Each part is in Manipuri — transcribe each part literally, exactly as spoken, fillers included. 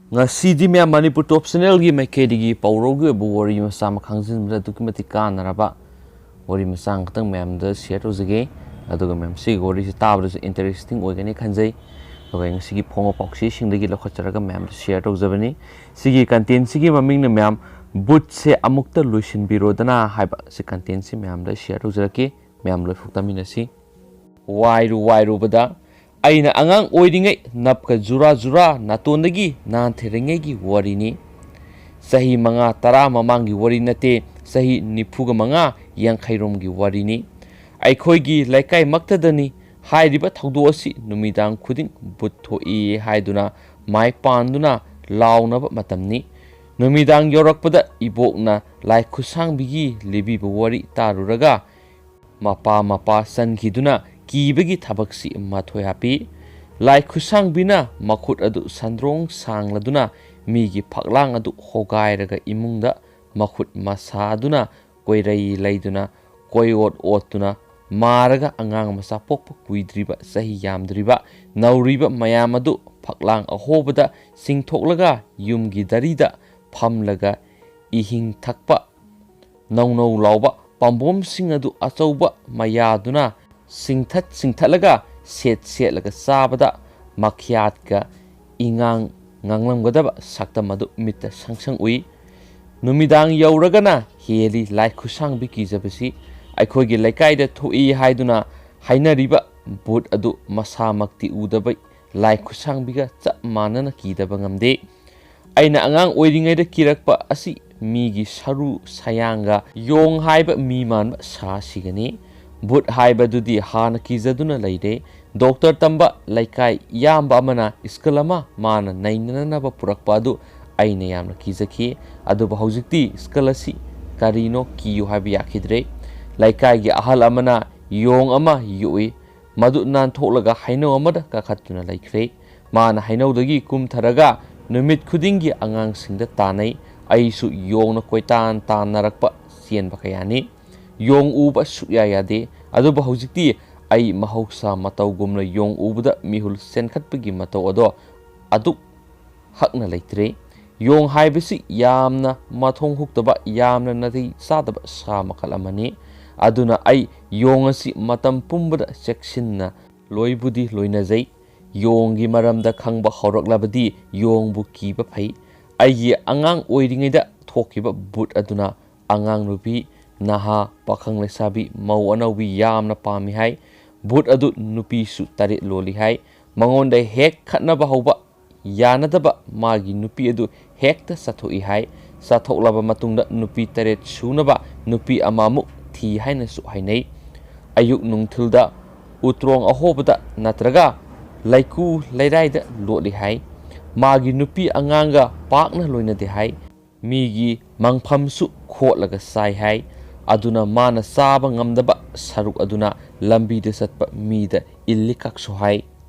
ꯉꯁꯤꯗꯤ ꯃꯌꯥꯝ ꯃꯅꯤꯄꯨꯔ ꯇꯣꯞ ꯆꯦꯅꯦꯜꯒꯤ ꯃꯥꯏꯀꯩꯗꯒꯤ ꯄꯥꯎꯔꯧꯒꯤ ꯑꯣꯏꯕ ꯋꯥꯔꯤ ꯃꯆꯥ ꯑꯃ ꯈꯪꯖꯤꯟꯕꯗ ꯑꯗꯨꯛꯀꯤ ꯃꯇꯤꯛ ꯀꯥꯟꯅꯔꯕ ꯋꯥꯔꯤ ꯃꯆꯥ ꯑꯃꯈꯛꯇꯪ ꯃꯌꯥꯝꯗ ꯁꯤꯌꯔ ꯇꯧꯖꯒꯦ꯫ ꯑꯗꯨꯒ ꯃꯌꯥꯝ ꯁꯤꯒꯤ ꯋꯥꯔꯤꯁꯤ ꯇꯥꯕꯗꯁꯨ ꯏꯟꯇꯔꯦꯁꯇꯤꯡ ꯑꯣꯏꯒꯅꯤ ꯈꯟꯖꯩ꯫ ꯑꯗꯨꯒ ꯑꯩ ꯉꯁꯤꯒꯤ ꯐꯣꯡꯕ ꯄꯥꯎꯆꯦꯁꯤꯡꯗꯒꯤ ꯂꯧꯈꯠꯆꯔꯒ ꯃꯌꯥꯝꯗ ꯁꯤꯌꯔ ꯇꯧꯖꯕꯅꯤ꯫ ꯁꯤꯒꯤ ꯀꯟꯇꯦꯟꯁꯤꯒꯤ ꯃꯃꯤꯡꯅ ꯃꯌꯥꯝ "ꯕꯨꯠꯁꯦ ꯑꯃꯨꯛꯇ ꯂꯣꯏꯁꯤꯟꯕꯤꯔꯣꯗꯅ" ꯍꯥꯏꯕ ꯁꯤ ꯀꯟꯇꯦꯟꯁꯤ ꯃꯌꯥꯝꯗ ꯁꯤꯌꯔ ꯇꯧꯖꯔꯛꯀꯦ꯫ ꯃꯌꯥꯝ ꯂꯣꯏꯐꯥꯎ ꯇꯥꯃꯤꯟꯅꯁꯤ꯫ ꯋꯥꯏꯔꯨ ꯋꯥꯏꯔꯨꯕꯗ ꯑꯩꯅ ꯑꯉꯥꯡ ꯑꯣꯏꯔꯤꯉꯩ ꯅꯞꯀ ꯖꯨꯔꯥ ꯖꯨꯔꯥ ꯅꯥꯇꯣꯟꯗꯒꯤ ꯅꯥꯟꯊꯔꯤꯉꯩꯒꯤ ꯋꯥꯔꯤꯅꯤ꯫ ꯆꯍꯤ ꯃꯉꯥ ꯇꯔꯥ ꯃꯃꯥꯡꯒꯤ ꯋꯥꯔꯤ ꯅꯠꯇꯦ, ꯆꯍꯤ ꯅꯤꯐꯨꯒ ꯃꯉꯥ ꯌꯥꯡꯈꯩꯔꯣꯝꯒꯤ ꯋꯥꯔꯤꯅꯤ꯫ ꯑꯩꯈꯣꯏꯒꯤ ꯂꯩꯀꯥꯏꯃꯛꯇꯗꯅꯤ꯫ ꯍꯥꯏꯔꯤꯕ ꯊꯧꯗꯣꯛ ꯑꯁꯤ ꯅꯨꯃꯤꯗꯥꯡ ꯈꯨꯗꯤꯡ ꯕꯨꯠ ꯊꯣꯛꯏ ꯍꯥꯏꯗꯨꯅ ꯃꯥꯏ ꯄꯥꯟꯗꯨꯅ ꯂꯥꯎꯅꯕ ꯃꯇꯝꯅꯤ꯫ ꯅꯨꯃꯤꯗꯥꯡ ꯌꯧꯔꯛꯄꯗ ꯏꯕꯣꯛꯅ ꯂꯥꯏ ꯈꯨꯠꯁꯥꯡꯕꯤꯒꯤ ꯂꯤꯕꯤꯕ ꯋꯥꯔꯤ ꯇꯥꯔꯨꯔꯒ ꯃꯄꯥ ꯃꯄꯥ ꯆꯟꯈꯤꯗꯨꯅ ꯀꯤꯕꯒꯤ ꯊꯕꯛꯁꯤ ꯃꯊꯣꯏ ꯍꯥꯞꯄꯤ꯫ ꯂꯥꯏ ꯈꯨꯠꯁꯥꯡꯕꯤꯅ ꯃꯈꯨꯠ ꯑꯗꯨ ꯁꯟꯗ꯭ꯔꯣꯡ ꯁꯥꯡꯂꯗꯨꯅ ꯃꯤꯒꯤ ꯐꯛꯂꯥꯡ ꯑꯗꯨ ꯍꯣꯒꯥꯏꯔꯒ ꯏꯃꯨꯡꯗ ꯃꯈꯨꯠ ꯃꯁꯥꯗꯨꯅ ꯀꯣꯏꯔꯩ ꯂꯩꯗꯨꯅ, ꯀꯣꯏꯑꯣꯠ ꯑꯣꯠꯇꯨꯅ, ꯃꯥꯔꯒ ꯑꯉꯥꯡ ꯃꯆꯥ ꯄꯣꯛꯄ ꯀꯨꯏꯗ꯭ꯔꯤꯕ, ꯆꯍꯤ ꯌꯥꯝꯗ꯭ꯔꯤꯕ, ꯅꯧꯔꯤꯕ ꯃꯌꯥꯝ ꯑꯗꯨ ꯐꯛꯂꯥꯡ ꯑꯍꯣꯕꯗ ꯆꯤꯡꯊꯣꯛꯂꯒ ꯌꯨꯝꯒꯤ ꯗꯔꯤꯗ ꯐꯝꯂꯒ ꯏꯍꯤꯡ ꯊꯛꯄ ꯅꯧ ꯅꯧ ꯂꯥꯎꯕ ꯄꯥꯝꯕꯣꯝꯁꯤꯡ ꯑꯗꯨ ꯑꯆꯧꯕ ꯃꯌꯥꯗꯨꯅ ꯆꯤꯡꯊꯠ ꯆꯤꯡꯊꯠꯂꯒ ꯁꯦꯠ ꯁꯦꯠꯂꯒ ꯆꯥꯕꯗ ꯃꯈ꯭ꯌꯥꯠꯀ ꯏꯉꯥꯡ ꯉꯥꯡꯂꯝꯒꯗꯕ ꯁꯛꯇꯝ ꯑꯗꯨ ꯃꯤꯠꯇ ꯁꯪ ꯁꯪ ꯎꯏ꯫ ꯅꯨꯃꯤꯗꯥꯡ ꯌꯧꯔꯒꯅ ꯍꯦꯜꯂꯤ ꯂꯥꯏ ꯈꯨꯠꯁꯥꯡꯕꯤ ꯀꯤꯖꯕꯁꯤ꯫ ꯑꯩꯈꯣꯏꯒꯤ ꯂꯩꯀꯥꯏꯗ ꯊꯣꯛꯏ ꯍꯥꯏꯗꯨꯅ ꯍꯥꯏꯅꯔꯤꯕ ꯚꯨꯠ ꯑꯗꯨ ꯃꯁꯥꯃꯛꯇꯤ ꯎꯗꯕ ꯂꯥꯏ ꯈꯨꯠꯁꯥꯡꯕꯤꯒ ꯆꯞ ꯃꯥꯟꯅꯅ ꯀꯤꯗꯕ ꯉꯝꯗꯦ꯫ ꯑꯩꯅ ꯑꯉꯥꯡ ꯑꯣꯏꯔꯤꯉꯩꯗ ꯀꯤꯔꯛꯄ ꯑꯁꯤ ꯃꯤꯒꯤ ꯁꯔꯨ ꯁꯌꯥꯡꯒ ꯌꯣꯡ ꯍꯥꯏꯕ ꯃꯤ ꯃꯥꯟꯕ ꯁꯥꯁꯤꯒꯅꯤ꯫ ꯚꯨꯠ ꯍꯥꯏꯕꯗꯨꯗꯤ ꯍꯥꯟꯅ ꯀꯤꯖꯗꯨꯅ ꯂꯩꯔꯦ꯫ ꯗꯣꯛꯇꯔ ꯇꯝꯕ ꯂꯩꯀꯥꯏ ꯏꯌꯥꯝꯕ ꯑꯃꯅ ꯁ꯭ꯀꯨꯜ ꯑꯃ ꯃꯥꯅ ꯅꯩꯅꯅꯕ ꯄꯨꯔꯛꯄ ꯑꯗꯨ ꯑꯩꯅ ꯌꯥꯝꯅ ꯀꯤꯖꯈꯤ꯫ ꯑꯗꯨꯕꯨ ꯍꯧꯖꯤꯛꯇꯤ ꯁ꯭ꯀꯨꯜ ꯑꯁꯤ ꯀꯔꯤꯅꯣ ꯀꯤꯌꯨ ꯍꯥꯏꯕ ꯌꯥꯈꯤꯗ꯭ꯔꯦ꯫ ꯂꯩꯀꯥꯏꯒꯤ ꯑꯍꯜ ꯑꯃꯅ ꯌꯣꯡ ꯑꯃ ꯌꯣꯛꯏ꯫ ꯃꯗꯨ ꯅꯥꯟꯊꯣꯛꯂꯒ ꯍꯩꯅꯧ ꯑꯃꯗ ꯀꯥꯈꯠꯇꯨꯅ ꯂꯩꯈ꯭ꯔꯦ꯫ ꯃꯥꯅ ꯍꯩꯅꯧꯗꯒꯤ ꯀꯨꯝꯊꯔꯒ ꯅꯨꯃꯤꯠ ꯈꯨꯗꯤꯡꯒꯤ ꯑꯉꯥꯡꯁꯤꯡꯗ ꯇꯥꯟꯅꯩ꯫ ꯑꯩꯁꯨ ꯌꯣꯡꯅ ꯀꯣꯏꯇꯥꯟ ꯇꯥꯟꯅꯔꯛꯄ ꯆꯦꯟꯕ ꯀꯌꯥꯅꯤ꯫ ꯌꯣꯡ ꯎꯕ ꯁꯨꯛꯌꯥ ꯌꯥꯗꯦ꯫ ꯑꯗꯨꯕꯨ ꯍꯧꯖꯤꯛꯇꯤ ꯑꯩ ꯃꯍꯧꯁꯥ ꯃꯇꯧꯒꯨꯝꯅ ꯌꯣꯡ ꯎꯕꯗ ꯃꯤꯍꯨꯜ ꯆꯦꯟꯈꯠꯄꯒꯤ ꯃꯇꯧ ꯑꯗꯣ ꯑꯗꯨꯛ ꯈꯛꯅ ꯂꯩꯇ꯭ꯔꯦ꯫ ꯌꯣꯡ ꯍꯥꯏꯕꯁꯤ ꯌꯥꯝꯅ ꯃꯊꯣꯡ ꯍꯨꯛꯇꯕ, ꯌꯥꯝꯅ ꯅꯥꯇꯩ ꯆꯥꯗꯕ ꯁꯥ ꯃꯈꯜ ꯑꯃꯅꯤ꯫ ꯑꯗꯨꯅ ꯑꯩ ꯌꯣꯡ ꯑꯁꯤ ꯃꯇꯝ ꯄꯨꯝꯕꯗ ꯆꯦꯛꯁꯤꯟꯅ ꯂꯣꯏꯕꯨꯗꯤ ꯂꯣꯏꯅꯖꯩ꯫ ꯌꯣꯡꯒꯤ ꯃꯔꯝꯗ ꯈꯪꯕ ꯍꯧꯔꯛꯂꯕꯗꯤ ꯌꯣꯡꯕꯨ ꯀꯤꯕ ꯐꯩ꯫ ꯑꯩꯒꯤ ꯑꯉꯥꯡ ꯑꯣꯏꯔꯤꯉꯩꯗ ꯊꯣꯛꯈꯤꯕ ꯚꯨꯠ ꯑꯗꯨꯅ ꯑꯉꯥꯡ ꯅꯨꯄꯤ, ꯅꯍꯥ, ꯄꯥꯈꯪ ꯂꯩꯁꯥꯕꯤ, ꯃꯧ ꯑꯅꯧꯕꯤ ꯌꯥꯝꯅ ꯄꯥꯝꯃꯤ ꯍꯥꯏ꯫ ꯚꯨꯠ ꯑꯗꯨ ꯅꯨꯄꯤꯁꯨ ꯇꯔꯦꯠ ꯂꯣꯜꯂꯤ ꯍꯥꯏ꯫ ꯃꯉꯣꯟꯗ ꯍꯦꯛ ꯈꯠꯅꯕ ꯍꯧꯕ ꯌꯥꯅꯗꯕ ꯃꯥꯒꯤ ꯅꯨꯄꯤ ꯑꯗꯨ ꯍꯦꯛꯇ ꯆꯠꯊꯣꯛꯏ ꯍꯥꯏ꯫ ꯆꯠꯊꯣꯛꯂꯕ ꯃꯇꯨꯡꯗ ꯅꯨꯄꯤ ꯇꯔꯦꯠ ꯁꯨꯅꯕ ꯅꯨꯄꯤ ꯑꯃꯃꯨꯛ ꯊꯤ ꯍꯥꯏꯅꯁꯨ ꯍꯥꯏꯅꯩ꯫ ꯑꯌꯨꯛ ꯅꯨꯡꯊꯤꯜꯗ ꯎꯇ꯭ꯔꯣꯡ ꯑꯍꯣꯕꯗ ꯅꯠꯇ꯭ꯔꯒ ꯂꯩꯀꯨ ꯂꯩꯔꯥꯏꯗ ꯂꯣꯠꯂꯤ ꯍꯥꯏ꯫ ꯃꯥꯒꯤ ꯅꯨꯄꯤ ꯑꯉꯥꯡꯒ ꯄꯥꯛꯅ ꯂꯣꯏꯅꯗꯦ ꯍꯥꯏ꯫ ꯃꯤꯒꯤ ꯃꯪꯐꯝꯁꯨ ꯈꯣꯠꯂꯒ ꯆꯥꯏ ꯍꯥꯏ꯫ ꯑꯗꯨꯅ ꯃꯥꯅ ꯆꯥꯕ ꯉꯝꯗꯕ ꯁꯔꯨꯛ ꯑꯗꯨꯅ ꯂꯝꯕꯤꯗ ꯆꯠꯄ ꯃꯤꯗ ꯏꯜꯂꯤ ꯀꯛꯁꯨ ꯍꯥꯏ꯫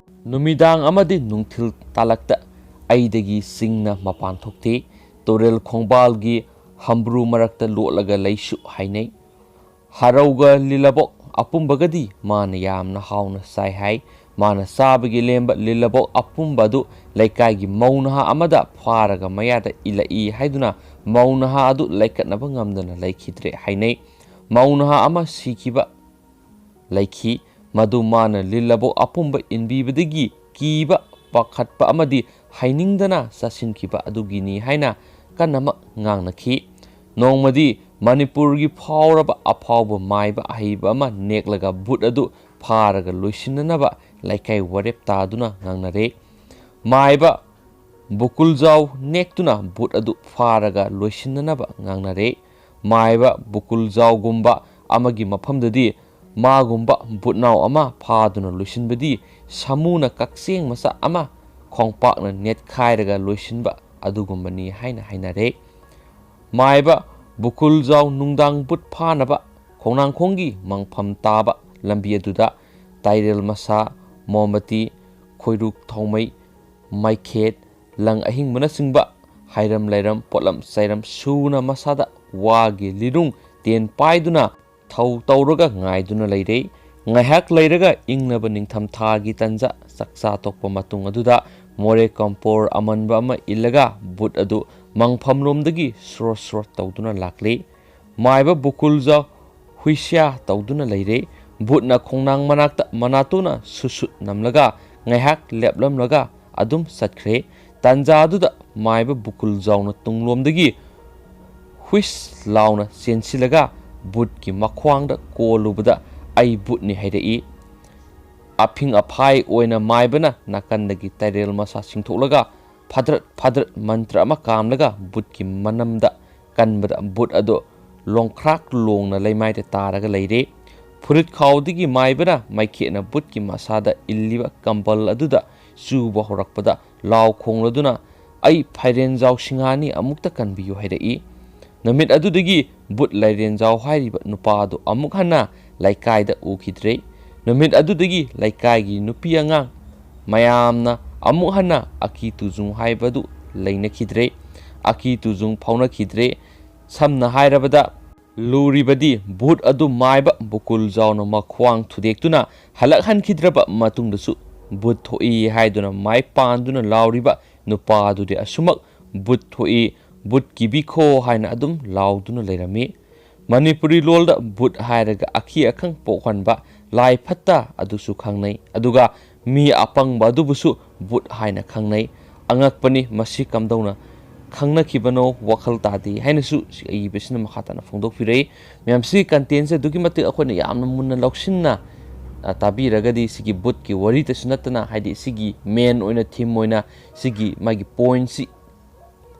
ꯅꯨꯃꯤꯗꯥꯡ ꯑꯃꯗꯤ ꯅꯨꯡꯊꯤꯜ ꯇꯥꯂꯛꯇ ꯑꯩꯗꯒꯤ ꯆꯤꯡꯅ ꯃꯄꯥꯟ ꯊꯣꯛꯇꯦ꯫ ꯇꯨꯔꯦꯜ ꯈꯣꯡꯕꯥꯜꯒꯤ ꯍꯝꯕ꯭ꯔꯨ ꯃꯔꯛꯇ ꯂꯣꯠꯂꯒ ꯂꯩꯁꯨ ꯍꯥꯏꯅꯩ꯫ ꯍꯔꯧꯒ ꯂꯤꯂꯕꯣꯛ ꯑꯄꯨꯝꯕꯒꯗꯤ ꯃꯥꯅ ꯌꯥꯝꯅ ꯍꯥꯎꯅ ꯆꯥꯏ ꯍꯥꯏ꯫ ꯃꯥꯅ ꯆꯥꯕꯒꯤ ꯂꯦꯝꯕ ꯂꯤꯂꯕꯣꯛ ꯑꯄꯨꯝꯕ ꯑꯗꯨ ꯂꯩꯀꯥꯏꯒꯤ ꯃꯧ ꯅꯍꯥ ꯑꯃꯗ ꯐꯥꯔꯒ ꯃꯌꯥꯗ ꯏꯜꯂꯛꯏ ꯍꯥꯏꯗꯨꯅ ꯃꯧ ꯅꯍꯥ ꯑꯗꯨ ꯂꯩꯀꯠꯅꯕ ꯉꯝꯗꯅ ꯂꯩꯈꯤꯗ꯭ꯔꯦ ꯍꯥꯏꯅꯩ꯫ ꯃꯧ ꯅꯍꯥ ꯑꯃ ꯁꯤꯈꯤꯕ ꯂꯩꯈꯤ꯫ ꯃꯗꯨ ꯃꯥꯅ ꯂꯤꯂꯕꯣꯛ ꯑꯄꯨꯝꯕ ꯏꯟꯕꯤꯕꯗꯒꯤ ꯀꯤꯕ, ꯄꯥꯈꯠꯄ ꯑꯃꯗꯤ ꯍꯥꯏꯅꯤꯡꯗꯅ ꯆꯥꯁꯤꯟꯈꯤꯕ ꯑꯗꯨꯒꯤꯅꯤ ꯍꯥꯏꯅ ꯀꯟꯅꯃꯛ ꯉꯥꯡꯅꯈꯤ꯫ ꯅꯣꯡꯃꯗꯤ ꯃꯅꯤꯄꯨꯔꯒꯤ ꯐꯥꯎꯔꯕ ꯑꯐꯥꯎꯕ ꯃꯥꯏꯕ ꯑꯍꯩꯕ ꯑꯃ ꯅꯦꯛꯂꯒ ꯚꯨꯠ ꯑꯗꯨ ꯐꯥꯔꯒ ꯂꯣꯏꯁꯤꯟꯅꯅꯕ ꯂꯩꯀꯥꯏ ꯋꯥꯔꯦꯞ ꯇꯥꯗꯨꯅ ꯉꯥꯡꯅꯔꯦ꯫ ꯃꯥꯏꯕ ꯕꯨꯀꯨꯜꯖꯥꯎ ꯅꯦꯛꯇꯨꯅ ꯚꯨꯠ ꯑꯗꯨ ꯐꯥꯔꯒ ꯂꯣꯏꯁꯤꯟꯅꯅꯕ ꯉꯥꯡꯅꯔꯦ꯫ ꯃꯥꯏꯕ ꯕꯨꯀꯨꯜꯖꯥꯎꯒꯨꯝꯕ ꯑꯃꯒꯤ ꯃꯐꯝꯗꯗꯤ ꯃꯥꯒꯨꯝꯕ ꯚꯨꯠꯅꯥꯎ ꯑꯃ ꯐꯥꯗꯨꯅ ꯂꯣꯏꯁꯤꯟꯕꯗꯤ ꯁꯥꯃꯨꯅ ꯀꯛꯆꯦꯡ ꯃꯆꯥ ꯑꯃ ꯈꯣꯡꯄꯥꯛꯅ ꯅꯦꯠꯈꯥꯏꯔꯒ ꯂꯣꯏꯁꯤꯟꯕ ꯑꯗꯨꯒꯨꯝꯕꯅꯤ ꯍꯥꯏꯅ ꯍꯥꯏꯅꯔꯦ꯫ ꯃꯥꯏꯕ ꯕꯨꯀꯨꯜꯖꯥꯎ ꯅꯨꯡꯗꯥꯡ ꯚꯨꯠ ꯐꯥꯅꯕ ꯈꯣꯡꯅꯥꯡꯈꯣꯡꯒꯤ ꯃꯪꯐꯝ ꯇꯥꯕ ꯂꯝꯕꯤ ꯑꯗꯨꯗ ꯇꯥꯏꯔꯦꯜ ꯃꯁꯥ, ꯃꯣꯝꯕꯇꯤ, ꯈꯣꯏꯔꯨꯛ ꯊꯥꯎꯃꯩ, ꯃꯩꯈꯦꯠ, ꯂꯪ ꯑꯍꯤꯡꯕꯅꯆꯤꯡꯕ ꯍꯥꯏꯔꯝ ꯂꯩꯔꯝ ꯄꯣꯠꯂꯝ ꯆꯩꯔꯝ ꯁꯨꯅ ꯃꯁꯥꯗ ꯋꯥꯒꯤ ꯂꯤꯔꯨꯡ ꯇꯦꯟ ꯄꯥꯏꯗꯨꯅ ꯊꯧ ꯇꯧꯔꯒ ꯉꯥꯏꯗꯨꯅ ꯂꯩꯔꯦ꯫ ꯉꯥꯏꯍꯥꯛ ꯂꯩꯔꯒ ꯏꯪꯂꯕ ꯅꯤꯡꯊꯝꯊꯥꯒꯤ ꯇꯟꯖꯥ ꯆꯥꯛꯆꯥ ꯇꯣꯛꯄ ꯃꯇꯨꯡ ꯑꯗꯨꯗ ꯃꯣꯔꯦ ꯀꯝꯄꯣꯔ ꯑꯃꯟꯕ ꯑꯃ ꯏꯜꯂꯒ ꯚꯨꯠ ꯑꯗꯨ ꯃꯪꯐꯝꯂꯣꯝꯗꯒꯤ ꯁ꯭ꯔꯣꯠ ꯁ꯭ꯔꯣꯠ ꯇꯧꯗꯨꯅ ꯂꯥꯛꯂꯦ꯫ ꯃꯥꯏꯕ ꯕꯨꯀꯨꯜꯖꯥꯎ ꯍꯨꯏꯁ꯭ꯌꯥ ꯇꯧꯗꯨꯅ ꯂꯩꯔꯦ꯫ ꯚꯨꯠꯅ ꯈꯣꯡꯅꯥꯡ ꯃꯅꯥꯛꯇ ꯃꯅꯥꯇꯣꯟꯅ ꯁꯨꯠ ꯁꯨꯠ ꯅꯝꯂꯒ ꯉꯥꯏꯍꯥꯛ ꯂꯦꯞꯂꯝꯂꯒ ꯑꯗꯨꯝ ꯆꯠꯈ꯭ꯔꯦ꯫ ꯇꯥꯟꯖꯥꯗꯨꯗ ꯃꯥꯏꯕ ꯕꯨꯀꯨꯜꯖꯥꯎꯅ ꯇꯨꯡꯂꯣꯝꯗꯒꯤ ꯍꯨꯏꯁ ꯂꯥꯎꯅ ꯆꯦꯟꯁꯤꯜꯂꯒ ꯚꯨꯠꯀꯤ ꯃꯈ꯭ꯋꯥꯡꯗ ꯀꯣꯜꯂꯨꯕꯗ ꯑꯩ ꯚꯨꯠꯅꯤ ꯍꯥꯏꯔꯛꯏ꯫ ꯑꯐꯤꯡ ꯑꯐꯥꯏ ꯑꯣꯏꯅ ꯃꯥꯏꯕꯅ ꯅꯥꯀꯟꯗꯒꯤ ꯇꯥꯏꯔꯦꯜ ꯃꯁꯥ ꯆꯤꯡꯊꯣꯛꯂꯒ ꯐꯥꯗ꯭ꯔꯠ ꯐꯥꯗ꯭ꯔꯠ ꯃꯟꯇ꯭ꯔ ꯑꯃ ꯀꯥꯝꯂꯒ ꯚꯨꯠꯀꯤ ꯃꯅꯝꯗ ꯀꯟꯕꯗ ꯚꯨꯠ ꯑꯗꯨ ꯂꯣꯡꯈ꯭ꯔꯥꯛ ꯂꯣꯡꯅ ꯂꯩꯃꯥꯏꯗ ꯇꯥꯔꯒ ꯂꯩꯔꯦ꯫ ꯐꯨꯔꯤꯠ ꯈꯥꯎꯗꯒꯤ ꯃꯥꯏꯕꯅ ꯃꯩꯈꯦꯠꯅ ꯚꯨꯠꯀꯤ ꯃꯁꯥꯗ ꯏꯜꯂꯤꯕ ꯀꯝꯕꯜ ꯑꯗꯨꯗ ꯆꯨꯕ ꯍꯧꯔꯛꯄꯗ ꯂꯥꯎ ꯈꯣꯡꯂꯗꯨꯅ, "ꯑꯩ ꯐꯥꯏꯔꯦꯟꯖꯥꯎ ꯁꯤꯡꯍꯥꯅꯤ, ꯑꯃꯨꯛꯇ ꯀꯟꯕꯤꯌꯨ" ꯍꯥꯏꯔꯛꯏ꯫ ꯅꯨꯃꯤꯠ ꯑꯗꯨꯗꯒꯤ ꯚꯨꯠ ꯂꯥꯏꯔꯦꯟꯖꯥꯎ ꯍꯥꯏꯔꯤꯕ ꯅꯨꯄꯥ ꯑꯗꯨ ꯑꯃꯨꯛ ꯍꯟꯅ ꯂꯩꯀꯥꯏꯗ ꯎꯈꯤꯗ꯭ꯔꯦ꯫ ꯅꯨꯃꯤꯠ ꯑꯗꯨꯗꯒꯤ ꯂꯩꯀꯥꯏꯒꯤ ꯅꯨꯄꯤ ꯑꯉꯥꯡ ꯃꯌꯥꯝꯅ ꯑꯃꯨꯛ ꯍꯟꯅ ꯑꯀꯤ ꯇꯨꯖꯨꯡ ꯍꯥꯏꯕꯗꯨ ꯂꯩꯅꯈꯤꯗ꯭ꯔꯦ꯫ ꯑꯀꯤ ꯇꯨꯖꯨꯡ ꯐꯥꯎꯅꯈꯤꯗ꯭ꯔꯦ꯫ ꯁꯝꯅ ꯍꯥꯏꯔꯕꯗ, ꯂꯨꯔꯤꯕꯗꯤ ꯚꯨꯠ ꯑꯗꯨ ꯃꯥꯏꯕ ꯕꯨꯀꯨꯜꯖꯥꯎꯅ ꯃꯈ꯭ꯋꯥꯡ ꯊꯨꯗꯦꯛꯇꯨꯅ ꯍꯜꯂꯛꯍꯟꯈꯤꯗ꯭ꯔꯕ ꯃꯇꯨꯡꯗꯁꯨ ꯚꯨꯠ ꯊꯣꯛꯏ ꯍꯥꯏꯗꯨꯅ ꯃꯥꯏ ꯄꯥꯟꯗꯨꯅ ꯂꯥꯎꯔꯤꯕ ꯅꯨꯄꯥ ꯑꯗꯨꯗꯤ ꯑꯁꯨꯃꯛ "ꯚꯨꯠ ꯊꯣꯛꯏ, ꯚꯨꯠ ꯀꯤꯕꯤꯈꯣ" ꯍꯥꯏꯅ ꯑꯗꯨꯝ ꯂꯥꯎꯗꯨꯅ ꯂꯩꯔꯝꯃꯤ꯫ ꯃꯅꯤꯄꯨꯔꯤ ꯂꯣꯜꯗ ꯚꯨꯠ ꯍꯥꯏꯔꯒ ꯑꯀꯤ ꯑꯈꯪ ꯄꯣꯛꯍꯟꯕ, ꯂꯥꯏ ꯐꯠꯇ ꯑꯗꯨꯁꯨ ꯈꯪꯅꯩ꯫ ꯑꯗꯨꯒ ꯃꯤ ꯑꯄꯪꯕ ꯑꯗꯨꯕꯨꯁꯨ ꯚꯨꯠ ꯍꯥꯏꯅ ꯈꯪꯅꯩ꯫ ꯑꯉꯛꯄꯅꯤ, ꯃꯁꯤ ꯀꯝꯗꯧꯅ ꯈꯪꯅꯈꯤꯕꯅꯣ ꯋꯥꯈꯜ ꯇꯥꯗꯦ ꯍꯥꯏꯅꯁꯨ ꯁꯤ ꯑꯏꯕꯁꯤꯅ ꯃꯈꯥ ꯇꯥꯅ ꯐꯣꯡꯗꯣꯛꯄꯤꯔꯛꯏ꯫ ꯃꯌꯥꯝ, ꯁꯤꯒꯤ ꯀꯟꯇꯦꯟꯁꯦ ꯑꯗꯨꯛꯀꯤ ꯃꯇꯤꯛ ꯑꯩꯈꯣꯏꯅ ꯌꯥꯝꯅ ꯃꯨꯟꯅ ꯂꯧꯁꯤꯟꯅ, ꯑ, ꯇꯥꯕꯤꯔꯒꯗꯤ ꯁꯤꯒꯤ ꯚꯨꯠꯀꯤ ꯋꯥꯔꯤꯗꯁꯨ ꯅꯠꯇꯅ, ꯍꯥꯏꯗꯤ ꯁꯤꯒꯤ ꯃꯦꯟ ꯑꯣꯏꯅ, ꯊꯤꯝ ꯑꯣꯏꯅ ꯁꯤꯒꯤ ꯃꯥꯒꯤ ꯄꯣꯏꯟꯁꯤ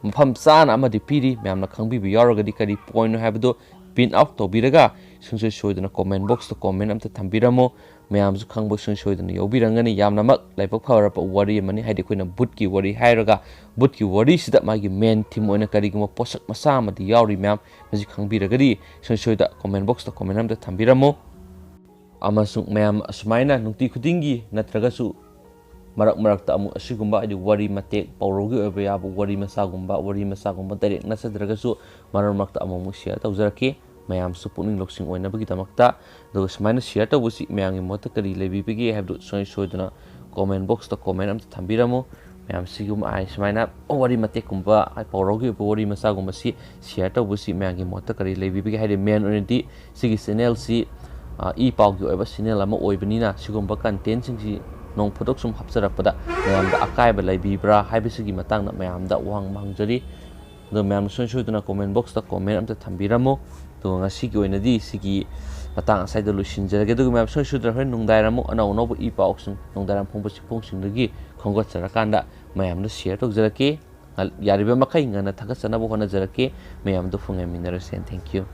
ꯃꯐꯝ ꯆꯥꯅ ꯑꯃꯗꯤ ꯄꯤꯔꯤ꯫ ꯃꯌꯥꯝꯅ ꯈꯪꯕꯤꯕ ꯌꯥꯎꯔꯒꯗꯤ ꯀꯔꯤ ꯄꯣꯏꯟꯅꯣ ꯍꯥꯏꯕꯗꯨ ꯄ꯭ꯔꯤꯟꯠ ꯑꯥꯎꯠ ꯇꯧꯕꯤꯔꯒ ꯁꯨꯡꯁꯣꯏ ꯁꯣꯏꯗꯅ ꯀꯣꯃꯦꯟ ꯕꯣꯛꯁꯇ ꯀꯣꯃꯦꯟ ꯑꯝꯇ ꯊꯝꯕꯤꯔꯝꯃꯨ꯫ ꯃꯌꯥꯝꯁꯨ ꯈꯪꯕ ꯁꯨꯡꯁꯣꯏ ꯁꯣꯏꯗꯅ ꯌꯥꯎꯕꯤꯔꯝꯒꯅꯤ꯫ ꯌꯥꯝꯅꯃꯛ ꯂꯥꯏꯕꯛ ꯐꯔꯕ ꯋꯥꯔꯤ ꯑꯃꯅꯤ꯫ ꯍꯥꯏꯗꯤ ꯑꯩꯈꯣꯏꯅ ꯚꯨꯠꯀꯤ ꯋꯥꯔꯤ ꯍꯥꯏꯔꯒ ꯚꯨꯠꯀꯤ ꯋꯥꯔꯤꯁꯤꯗ ꯃꯥꯒꯤ ꯃꯦꯟ ꯊꯤꯝ ꯑꯣꯏꯅ ꯀꯔꯤꯒꯨꯝꯕ ꯄꯣꯠꯁꯛ ꯃꯆꯥ ꯑꯃꯗꯤ ꯌꯥꯎꯔꯤ꯫ ꯃꯌꯥꯝ ꯃꯁꯤ ꯈꯪꯕꯤꯔꯒꯗꯤ ꯁꯨꯡꯁꯣꯏ ꯁꯣꯏꯗ ꯀꯣꯃꯦꯟ ꯕꯣꯛꯁꯇ ꯀꯣꯃꯦꯟ ꯑꯝꯇ ꯊꯝꯕꯤꯔꯝꯃꯨ꯫ ꯑꯃꯁꯨꯡ ꯃꯌꯥꯝ ꯑꯁꯨꯃꯥꯏꯅ ꯅꯨꯡꯇꯤ ꯈꯨꯗꯤꯡꯒꯤ ꯅꯠꯇ꯭ꯔꯒꯁꯨ ꯃꯔꯛ ꯃꯔꯛꯇ ꯑꯃꯨꯛ ꯑꯁꯤꯒꯨꯝꯕ, ꯍꯥꯏꯗꯤ ꯋꯥꯔꯤ ꯃꯇꯦꯛ, ꯄꯥꯎꯔꯧꯒꯤ ꯑꯣꯏꯕ ꯌꯥꯕ ꯋꯥꯔꯤ ꯃꯆꯥꯒꯨꯝꯕ, ꯋꯥꯔꯤ ꯃꯆꯥꯒꯨꯝꯕ ꯗꯥꯏꯔꯦꯛ ꯅꯠꯆꯗ꯭ꯔꯒꯁꯨ ꯃꯔꯛ ꯃꯔꯛꯇ ꯑꯃꯨꯛ ꯑꯃꯨꯛ ꯁꯤꯌꯔ ꯇꯧꯖꯔꯛꯀꯦ, ꯃꯌꯥꯝꯁꯨ ꯄꯨꯛꯅꯤꯡ ꯂꯧꯁꯤꯡ ꯑꯣꯏꯅꯕꯒꯤꯗꯃꯛꯇ꯫ ꯑꯗꯨꯒ ꯁꯨꯃꯥꯏꯅ ꯁꯤꯌꯔ ꯇꯧꯕꯁꯤ ꯃꯌꯥꯝꯒꯤ ꯃꯣꯠꯇ ꯀꯔꯤ ꯂꯩꯕꯤꯕꯒꯦ ꯍꯥꯏꯕꯗꯨ ꯁꯨꯡꯁꯣꯏ ꯁꯣꯏꯗꯅ comment box ꯇ comment ꯑꯝꯇ ꯊꯝꯕꯤꯔꯝꯃꯨ꯫ ꯃꯌꯥꯝ ꯁꯤꯒꯨꯝꯕ ꯍꯥꯏ ꯁꯨꯃꯥꯏꯅ ꯋꯥꯔꯤ ꯃꯇꯦꯛꯀꯨꯝꯕ, ꯍꯥꯏ ꯄꯥꯎꯔꯧꯒꯤ ꯑꯣꯏꯕ ꯋꯥꯔꯤ ꯃꯆꯥꯒꯨꯝꯕꯁꯤ share ꯇꯧꯕꯁꯤ ꯃꯌꯥꯝꯒꯤ ꯃꯣꯠꯇ ꯀꯔꯤ ꯂꯩꯕꯤꯕꯒꯦ? ꯍꯥꯏꯗꯤ main ꯑꯣꯏꯅꯗꯤ ꯁꯤꯒꯤ channel ꯁꯤ, ꯑ, ꯏ ꯄꯥꯎꯒꯤ ꯑꯣꯏꯕ channel ꯑꯃ ꯑꯣꯏꯕꯅꯤꯅ ꯁꯤꯒꯨꯝꯕ content ꯁꯤꯡꯁꯤ ꯅꯣꯡ ꯐꯥꯗꯣꯛ ꯁꯨꯝ ꯍꯥꯞꯆꯔꯛꯄꯗ ꯃꯌꯥꯝꯗ ꯑꯀꯥꯏꯕ ꯂꯩꯕꯤꯕ꯭ꯔꯥ ꯍꯥꯏꯕꯁꯤꯒꯤ ꯃꯇꯥꯡꯗ ꯃꯌꯥꯝꯗ ꯋꯥꯍꯪ ꯑꯃ ꯍꯪꯖꯔꯤ꯫ ꯑꯗꯣ ꯃꯌꯥꯝ ꯁꯨꯡꯁꯣꯏ ꯁꯣꯏꯗꯅ comment box ꯇ comment ꯑꯝꯇ ꯊꯝꯕꯤꯔꯝꯃꯣ꯫ ꯑꯗꯨꯒ ꯉꯁꯤꯒꯤ ꯑꯣꯏꯅꯗꯤ ꯁꯤꯒꯤ ꯃꯇꯥꯡ ꯑꯁ꯭ꯋꯥꯏꯗ ꯂꯣꯏꯁꯤꯟꯖꯔꯒꯦ꯫ ꯑꯗꯨꯒ ꯃꯌꯥꯝ ꯁꯨꯡꯁꯣꯏ ꯁꯣꯏꯗꯅ ꯍꯣꯔꯦꯟ ꯅꯨꯡꯗꯥꯡꯋꯥꯏꯔꯝ ꯑꯃꯨꯛ ꯑꯅꯧ ꯑꯅꯧꯕ ꯏ ꯄꯥꯎꯁꯤꯡ ꯅꯨꯡꯗꯥꯡꯋꯥꯏꯔꯝ ꯐꯣꯡꯕ ꯆꯦꯐꯣꯡꯁꯤꯡꯗꯒꯤ ꯈꯣꯝꯒꯠꯆꯔꯀꯥꯟꯗ ꯃꯌꯥꯝꯗ share ꯇꯧꯖꯔꯛꯀꯦ꯫ ꯉ-, ꯌꯥꯔꯤꯕ ꯃꯈꯩ ꯉꯟꯅ ꯊꯥꯒꯠꯆꯅꯕ ꯍꯣꯠꯅꯖꯔꯛꯀꯦ꯫ ꯃꯌꯥꯝꯗ ꯐꯨꯡꯌꯥꯃꯤꯟꯅꯔꯁꯦ꯫ Thank you꯫